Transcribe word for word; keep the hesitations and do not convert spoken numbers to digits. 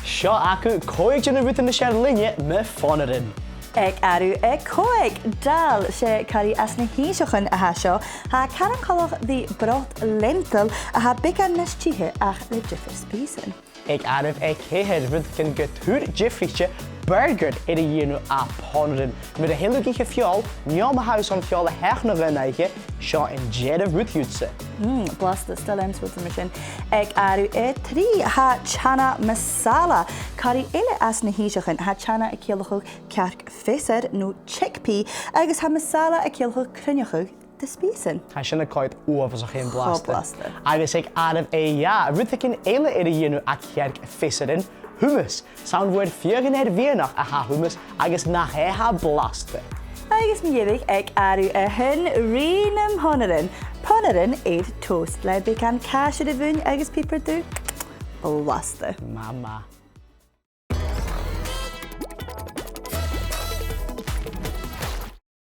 Seo agaibh còig de na rudan as fheàrr leinn mu phònairean. Aig àireamh a còig, dal, 's e curaidh às na h-Innseachan a tha seo. Tha e caran coltach ri brot lentil a tha beagan nas tighe ach le diofar spìosan. Aig àireamh a ceithir, rudeigin gu tur diofraichte, burgair air a dhèanamh à pònairean. Mura h-eil thu ag ithe feòil, no ma tha thu airson feòil a sheachnadh aon oidhche, seo an dearbh rud dhutsa. Mm, blasta, 's toil leamsa rudan mar sin. Aig àireamh a trì, tha chana masala, curaidh eile às na h-Innseachan. Tha chana a' ciallachadh cearc-pheasair no chickpea, agus tha masala a' ciallachadh cruinneachadh de spìosan. Tha sin a' coimhead uabhasach fhèin blasta. Cho blasta. Agus aig àireamh a dhà, rudeigin eile air a dhèanamh à cearc-pheasairean, hummus. 'S ann bhon fheadhainn air mhianach a tha hummus agus nach e a tha blasta. Agus mu dheireadh aig àireamh a h-aon, rìgh nam pònairean. Pònairean air toast le beagan càise air a bhun agus piobar dubh. Blasta. Mama.